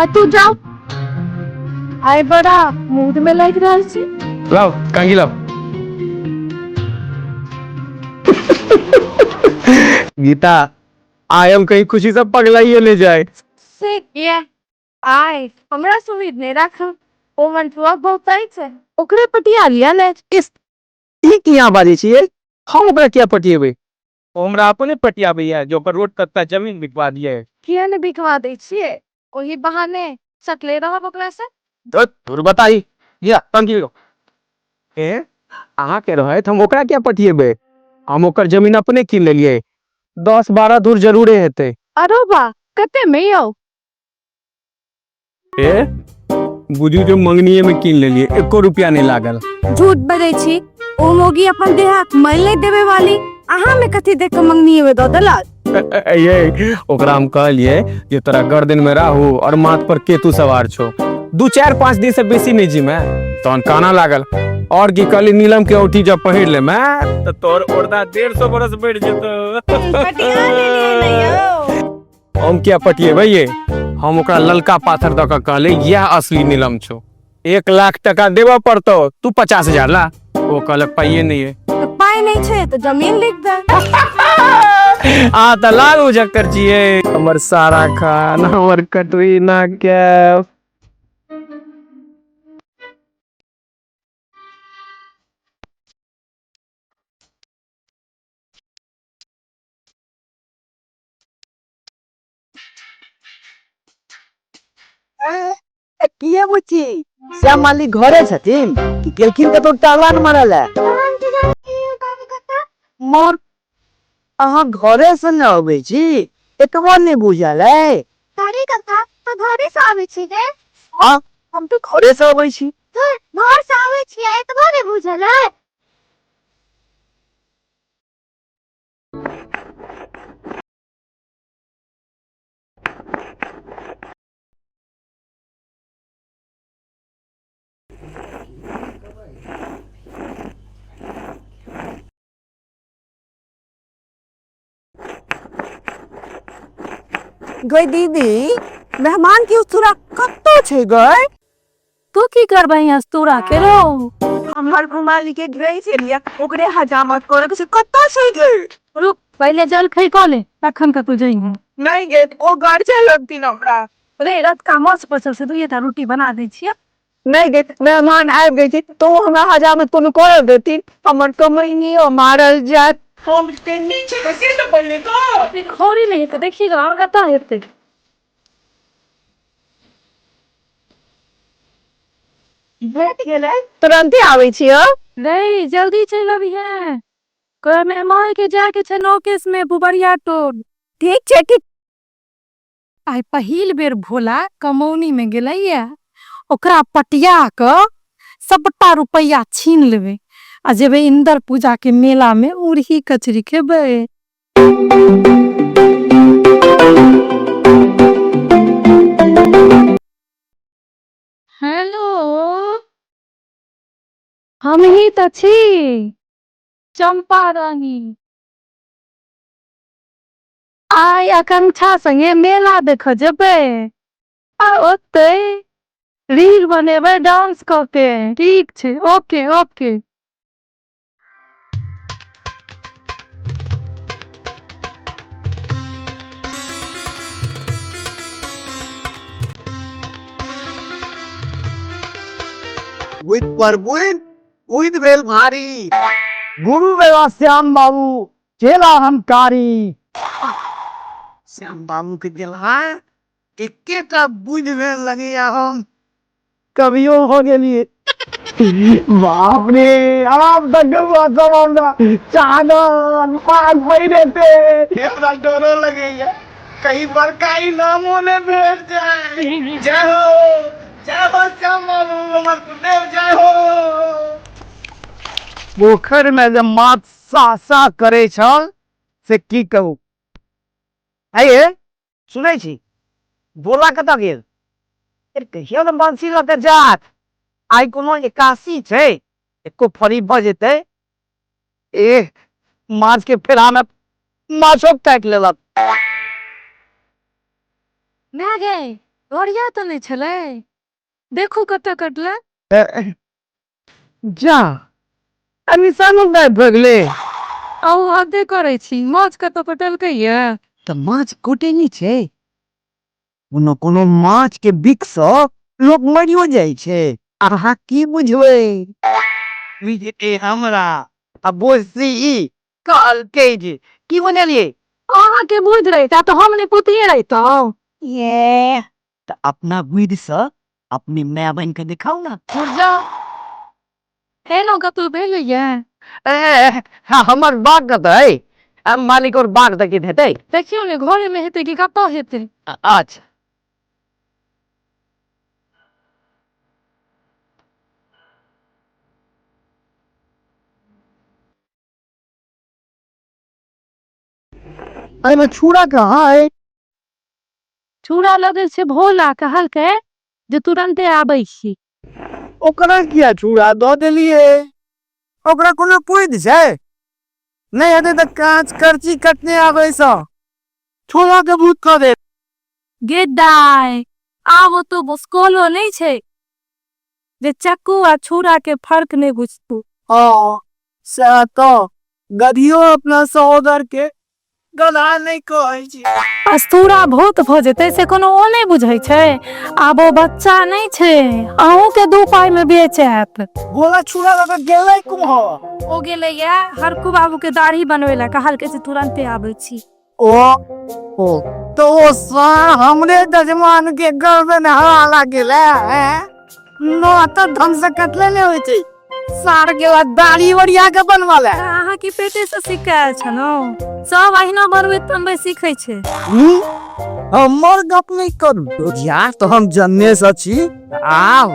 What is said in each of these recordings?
हटू जाओ। आइ बड़ा मूड में लागि रहल छी। लाओ कंघी लाओ। गीता आइ हम कहीं खुशी से पगलाइए ले जाए। से किया? आइ हमरा से उम्मीद नहीं राखब। ओ मंटुआ बहुत छै, ओकरे पटिया लिया ने। इस ई किया बाजै छियै? हम ओकरा किया पटिएबै? ओ हमरा अपने पटियाबैया जो ओकर रोड कत्ता जमीन बिकवा दिए। किया ने बिकवा दै छियै, ओही बहाने सकले रहब ओकरा से। धुर बताई या कंघी लो। ए अहाँ के रहैत हम ओकरा किया पटिएबै? हम ओकर जमीन अपने कीन लेलियै, 10-12 धूर जरूरे हेतै। अरो बा, कते में यौ? ए बुझू जो मंगनीये में कीन लेलियै, एको रुपया नहीं लागल। झूठ बजै छी, ओ मोगी अपन देह मैल नहीं देवे वाली, अहाँ में कथी देख के मंगनीये में दऽ देलक? ये ओकरा हम कहलियै जे तोरा गर्दन में राहु और माथ पर केतु सवार छौ, 2-4-5 दिन से बेसी नहीं जीमे। तहन काना लागल। और की कहली, नीलम के औठी जब पहिर ले मैं तो तोर ओरदा 150 बरस बढ़ जेतो। हम क्या पटिएबै ये? हम ओकरा ललका पाथर दऽ कऽ कहले यह असली नीलम छौ, 1 लाख टका देबऽ पड़तौ, तू 50,000 ला। ओ कहलक पाइये नहीं है। तऽ पाइ नहीं छै तऽ जमीन लिख दे। आ तऽ लाल उजक्कर छियै। हमर सारा खान, हमर कटरीना कैफ। किए बुच्ची, श्याम मालिक घरे छथिन कि गेलखिन कतौ टालन मारल? मोर अहाँ घरे से न अबै छी, एतबो नहि बुझल अइ? अरे कक्का, तो घरे से आबै छी रे? हाँ, हम तऽ घरे से अबै छी। घर से आबै छी, एतबो नहि बुझल अइ? गई दीदी, मेहमान के उस्तुरा कतौ छै गई? तू की करबही अस्तूरा के रो? हमर घुमाली के गई छलियै, ओकरे हजामत करे के छै, कतौ छै गई? रुक, पहिले जलखै कऽ ले, तखन कतौ जइहे। नहीं गे, ओ घर लगथिन हमरा। रे रतका माछ बचल छै, दुइये टा रोटी बना दै छियै। नहीं गे, मेहमान आबि गेल छै तो हमरा हजामत कोनो करऽ देथिन? हमर कमैनियो मारल जायत। हम केनी छै से तऽ पहिले कह। खौरी नहि हेतै, देखी आओर कतऽ हेतै। भेट गेलै, तुरन्ते आबै छियौ। नहीं, जल्दी चलि अबिहे, कोइ मेहमान के जाके छै नौकेश में पुबरिया टोल। ठीक छै, ठीक। आइ पहिल बेर भोला कमौनी में गेलैया, ओकरा पटिया कऽ सबटा रुपैआ छीन लेबै आ जेबै इंदर पूजा के मेला में मुरही कचरी खेबै। हेलो, हम ही तऽ छी चंपा रानी। आइ आकांक्षा संगे मेला देखऽ जेबै आ ओतै रील बनेबै डांस कऽ के। ठीक छै, ओके ओके। बुझ पर बुझ बुझ भेल भारी। गुरु बेला श्याम बाबू चेला हम कारी। श्याम बाबू के गेलहा एकेटा बुझ भेल लगैया, हम कभियो हो गेलिए। बाप रे, आराम तक गौआ सब हमरा चादर पाग पहिरेते। हमरा डरो लगैया कहीं बड़का इनामो ने भेट जाए। जय हो, जय हो श्याम बाबू, हमर गुरुदेव, जय हो। पोखरि में जे माछ सा सा करे छल से की कहू। आइए सुनै छी, बोला कतऽ गेल? कहियो ने बंसी लऽ कऽ जात। आइ कोनो एकासी छै, एको फरी भऽ जेतै। ए माछ के फेरा में माछो काटि लेलक। माय गे, घरिया तऽ नहि छलै, देखू कतऽ कटलै। जा, आ निशानो गायब भऽ गेलै। अहूँ हदे करै छी, माछ कतऽ कटलकै ये? तऽ माछ कटै नहि छै। कोनो कोनो माछ के बिख सँ लोक मरियो जाइ छै। अहाँ की बुझबै? बुझते हमरा आ बोसी ई कहलकै जे की बनेलियै? अहाँके बुझि रहिता तऽ हम नहि पुतिये रहितहुँ। ये तऽ अपना बुद्धि सँ अपने माय बनि कऽ देखाउ ने। जाउ, एनो कतहु भेलैये? ए, हमर बाग कतऽ अइ? आ मालिक और बाग देखैत हेतै। देखियौ ने, घरे मे हेतै कि कतऽ हेतै। अच्छा। एहिमे छुरा कहाँ अइ? छुरा लगै छै भोला कहलकै जे तुरन्ते आबै छी। ओकरा किया छुरा दऽ देलियै? ओकरा कोनो पुइद छै? नहि हेतै तऽ काँच करची कटने आबै सँ छुरा के भूत कऽ देत। गे दाय, आब ओतो बसकोलो नहि छै जे चक्कू आ छुरा के फर्क नहि बुझतू। हँ, सएह तऽ गधियो अपना सहोदर के गधा नहि कहै छै। अस्तूरा भूत भऽ जेतै से कोनो ओ नहि बुझै छै। आब ओ बच्चा नहि छै, अहूँके 2 पाइ मे बेचैत। गोला छुरा लऽ कऽ गेलै कुम्हर? ओ गेलैया हरकू बाबू के दाढ़ी बनबै लए, कहलकै जे तुरन्ते आबै छी। ओ ओ तऽ ओ सार हमरे जजमान के गर्दन हवा गेलै। नो तऽ ढंग से कटले नहि होइ छै, सार के बाद दाढ़ी बढ़िया के बनवा ले। अहाँ की पेटे से सीख के आयल छलहुँ? सब अहिना बनबैत तनबैत सीखै छै। हमर गप नहि करू यार, तऽ हम जन्ने से छी। आब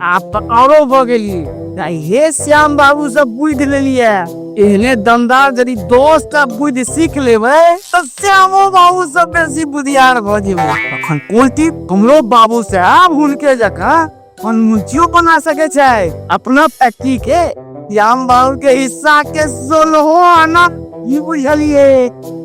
आब तऽ औरो भऽ गेलियै। हे श्याम बाबू सब बुझि लेलियै, एहने दमदार यदि 10टा बुद्धि सीख लेबै तऽ श्यामो बाबू सब बेसी बुधियार भऽ जेबै। तखन कोन हमरो बाबू साहब हुनके जकाँ मुंचियो बना सकै छै अपना फैक्ट्री के। श्याम बाबू के हिस्सा के 16 आना, ई बुझलियै?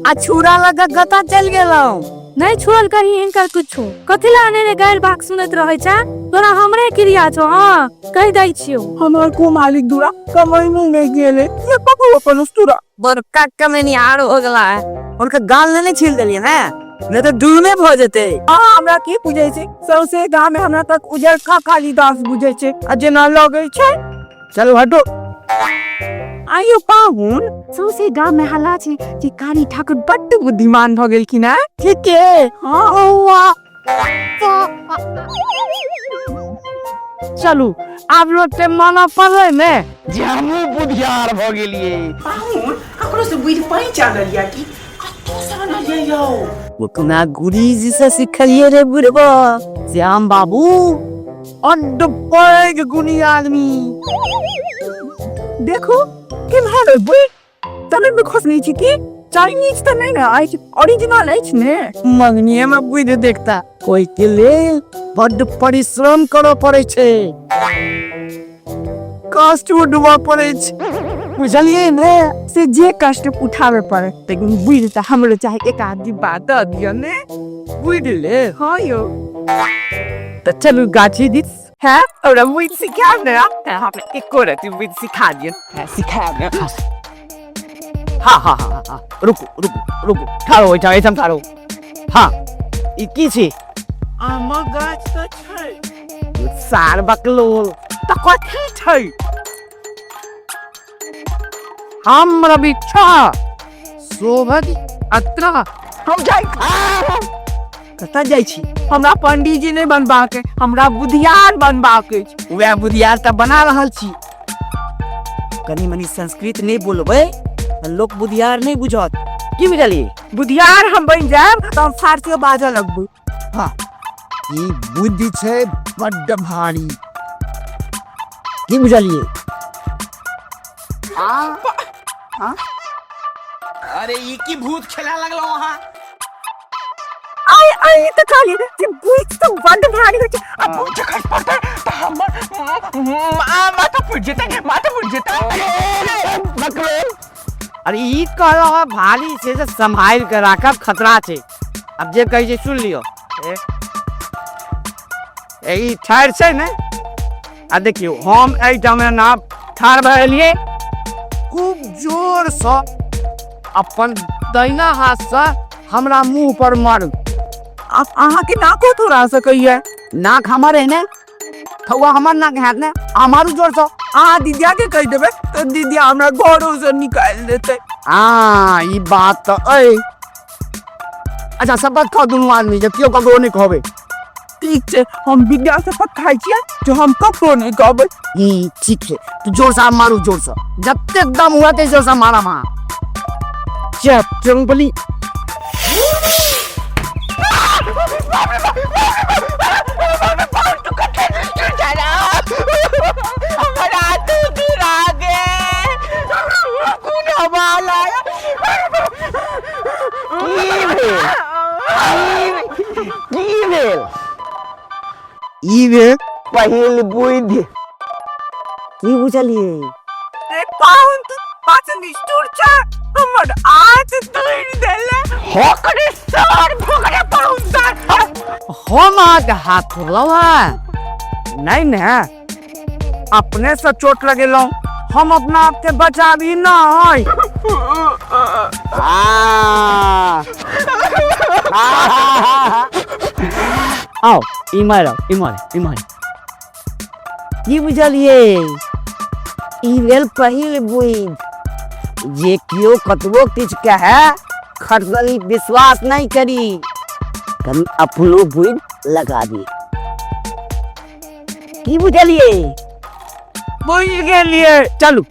आ छुरा लगा कतऽ चलि गेलहुँ? नहि छुअल कही हिनकर कुछो। कथी ला अनेरे गारि बाक सुनैत रहै छै? तोरा हमरे क्रिया छौ। हाँ, कहि दै छियौ। हमर को मालिक दूरा कमाई में नहीं गेले ये ककरो अपन उस्तुरा बड़का कमेनिहार हो गेला है। उनका गाल नहीं छील देलियै ने, नहीं तऽ दूरमे भऽ जेतै। हाँ, हमरा की बुझै छै? सौंसे गाँव में हमरा तक उजरका कालिदास बुझै छै आ जेना लगै छै। चलू हटो। आइयो पाहुन, सौंसे गाँव में हल्ला छै जे काली ठाकुर बड्ड बुद्धिमान भऽ गेलखिन हैं। ठीके? हाँ। चलू आब लोग के माना पड़लै ने जे हमहूँ बुधियार भऽ गेलियै। पाहुन, ककरो से बुद्धि पैंच आनल या कि कतौ से आनल या यौ? ओकरा गुरुजी से सिखलियै रे बुढ़बा। श्याम बाबू अड्ड पैघ गुणी आदमी। देखू केम्हर बुढ़ तने में खोसने छी की? चाइनीज तऽ नहि ने अछि, ओरिजिनल अछि ने? मंगनिये में बुद्धि देखता, ओहि के लेल बड्ड परिश्रम करऽ पड़ै छै, कष्ट उठबऽ पड़ै छै, बुझलियै ने? से जे कष्ट उठाबे पड़े, लेकिन बुझि तऽ हमरो चाहे एक आध डिब्बा दऽ दिअ ने। बुझि ले। हाँ यौ। तऽ चलू गाछी दिस। है, हमरा बुद्धि सिखायब ने? हमरा एको रति बुद्धि सिखा दिअ। सिखायब ने? हाँ हाँ हाँ हाँ, रुकू रुकू रुकू, ठाढ़ो ओहिठाम, एहिठाम ठाढ़ो। हाँ, ई की छी? आमक गाछ तऽ छै। सार बकलोल। तऽ कथी छै? हम रवि छह शोभत अत्र। हम जाइ। कतऽ जाइ छी? हमरा पंडीजी नहि बनबाक, हमरा बुधियार बनबाक अछि। वएह बुधियार तऽ बना रहल छी। कनी मनी संस्कृत नहि बोलबै तऽ लोक बुधियार नहि बुझत, की बुझलियै? बुधियार हम बनि जायब तऽ हम फारसियो बाजऽ लगबै। हाँ, ई बुद्धि छै बड्ड भारी, की बुझलियै? अरे ई की भूत खेला लगलहुँ अहाँ? आइ आइ तऽ कहलियै जे बुद्धि तऽ बड्ड भारी होइ छै। आ भूत जे खसि पड़तै तऽ हमर माथा फुटि जेतै, माथा फुटि जेतै। अरे ई कहलहुँ हँ भारी छै से सम्हारि कऽ राखब, खतरा छै। आब जे कहै छै सुनि लियौ। 1 ई ठाढ़ छै ने आ देखियौ हम एहिठाम एना ठाढ़ भए गेलियै खूब जोरसँ अपन दहिना हाथसँ हमरा मुँह पर मारू। आब अहाँके नाको थोड़ा सकैया। नाक हमर है ने, थौआ हमर नाक हैत ने, अहाँ मारू जोरसँ। अहाँ दीदिया के कहि देबै तऽ दीदिया हमरा घरो से निकालि देतै। हाँ ई बात तऽ अइ। अच्छा शपथ खाउ दुनू आदमी जे केओ ककरो नहि कहबै। ठीक छै, हम विद्या शपथ खाइ छियै जे हम ककरो नहि कहबै। ठीक छै, तू जोरसँ आब मारू, जोरसँ, जतेक दम हुआ ते जोरसँ मारब अहाँ। चंगबली की भेल? ई भेल पहिल बुद्धि। की बुझलियै? रे पाहुन, तू पाँच निष्ठुर छ, हमर हाथ तोड़ि देले। होकरे सर भोकरे पाहुन सर। हम अहाँके हाथ तोड़लहुँ हेँ? नहीं ने, अपने से चोट लगेलहुँ, हम अपना आप के बचाबी नहीं। आओ इमर आओ, इमर इमर। की बुझलियै? ई भेल पहिल बुद्धि जे केओ कतबो किछु कहै खटगली विश्वास नहीं करी, कनी अपनो बुद्धि लगाबी। की बुझलियै? बुझि गेलियै। चलू।